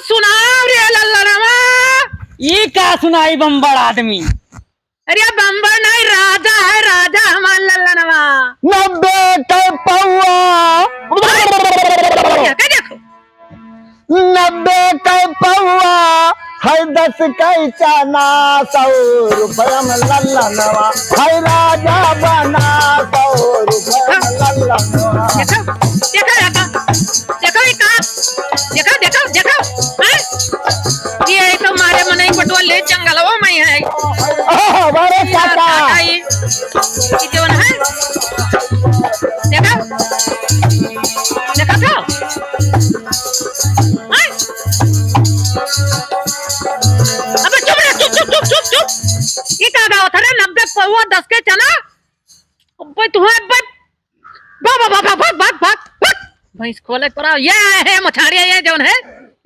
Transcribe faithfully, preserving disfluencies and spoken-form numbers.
सुनाओ रे लल्लनवा। ई का सुनाई बम्बड़ आदमी? अरे बम्बड़ नहीं, राजा है राजा हमार लल्लनवा। नब्बे कै पौआ। देखो, देखो। नब्बे कै पौआ, है दस कै चना, सौ रुपया में लल्लनवा, है राजा बना, सौ रुपया में लल्लनवा। देखो, देखो, देखो, देखो, ई का, देखो, देखो, देखो, हैं? ये तो मारे मनई पटुआ ले जंगलवा में है। ओह, अरे काका। काका, ये, ये जौन है, देखो, देखो तो। हैं? अबे चुप रे, चुप, चुप, चुप, चुप, चुप। ई का गावत है रे? नब्बे पौआ दस के चना। अबे तू है, अबे। भाग, भाग, भाग। भैंस खोले पर आओ। ये है मछाड़िया, ये जौन है।